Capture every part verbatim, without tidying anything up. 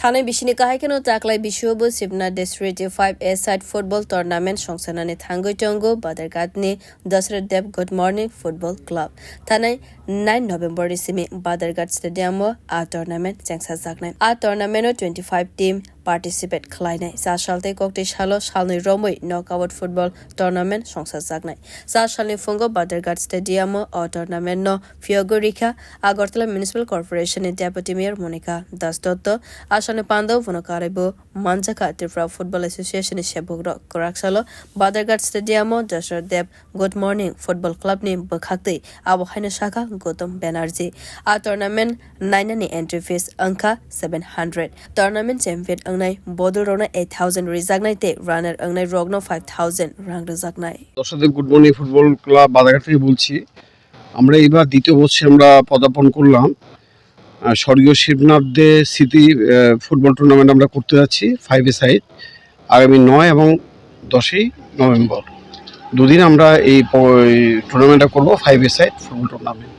Thanai bisini kahai kheno taklai bisio bo Sibna District five A side football tournament songsanani thangwi tongo Badharghat ni Dasrat Dev Good Morning Football Club. Thanai nine November ni simi Badharghat Stadium o a tournament chengsajaknai. A tournament o twenty five team participate khlainai. Sa sal tei kokti salo salnwi romwi knockout football tournament songsajaknai. Sa salni phungo Badharghat Stadium o o tournament no phiyogwi rikha Agartala Municipal Corporation ni Deputy Mayor Monika Das Dotto, aswkni pandao bono karaibo manjakha Tripura Football Association ni sebukrok. Kwraksalo Badharghat Stadium o Dasrat Dev Good Morning Football Club ni bwkhaktwi abo haino sakha Gautam Banerjee. A tournament nainani entry fees wngkha seven hundred. Tournament champion wngnai bodolrokno eight thousand rijaknai tei runner wngnai rokno five thousand rang rwjaknai. দর্শকদের good morning football club বাজারঘাট থেকে বলছি। আমরা এইবার দ্বিতীয় বর্ষে আমরা পদার্পণ করলাম। আহ, স্বর্গীয় শিবনাথ দে স্মৃতি, আহ, ফুটবল টুর্নামেন্ট আমরা করতে যাচ্ছি ফাইভ এ সাইড। আগামী নয় এবং দশই নভেম্বর দুদিন আমরা এই প-, এই টুর্নামেন্টটা করবো five a side football tournament.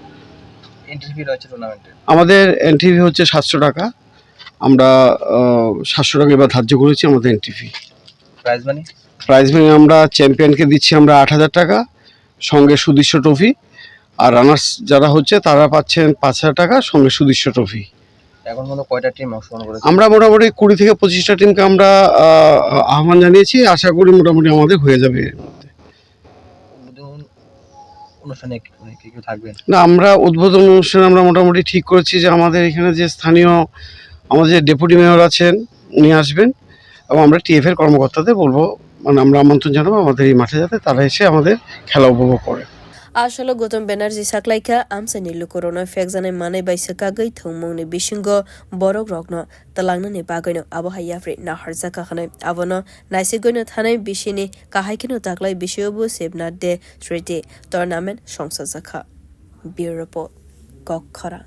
Entry fee রয়েছে টুর্নামেন্টে? আমাদের এন্ট্রি ফি হচ্ছে সাতশো টাকা। আমরা, আহ, সাতশো টাকা এবার ধার্য করেছি আমাদের entry fee. Prize money? Prize money আমরা চ্যাম্পিয়নকে দিচ্ছি আমরা আট হাজার টাকা, সঙ্গে সুদৃশ্য ট্রফি। আর রানার্স যারা হচ্ছে, তারা পাচ্ছেন পাঁচ হাজার টাকা, সঙ্গে সুদৃশ্য ট্রফি। এখন মনে হয় কয়টা টিম অংশগ্রহণ করেছে? আমরা মোটামুটি কুড়ি থেকে পঁচিশটা টিমকে আমরা, আহ, আহ্বান জানিয়েছি। আশা করি মোটামুটি আমাদের হয়ে যাবে এর মধ্যে। উদ্বোধন অনুষ্ঠানে কি, মানে, কি কি থাকবেন? না, আমরা উদ্বোধন অনুষ্ঠানে আমরা মোটামুটি ঠিক করেছি যে আমাদের এখানে যে স্থানীয় আমাদের যে ডেপুটি মেয়র আছেন, উনি আসবেন এবং আমরা টিএফ এর কর্মকর্তাদের বলবো, মানে, আমরা আমন্ত্রণ জানাবো আমাদের এই মাঠে, যাতে তারা এসে আমাদের খেলা উপভোগ করে। Asolo Gautam Banerjee saklaikha, amchaini lukurokno phekjaknai manwi bai swkagwi thwngmungni bisingo borokrokno twlangnani bagwino abo hai yapri naharjakha hwnwi. Abono naisigwino thanai bisini kahai kheno taklai bisiobo Sibna De Treaty tournament songsajakha. Bureau Report, Kok Khorang.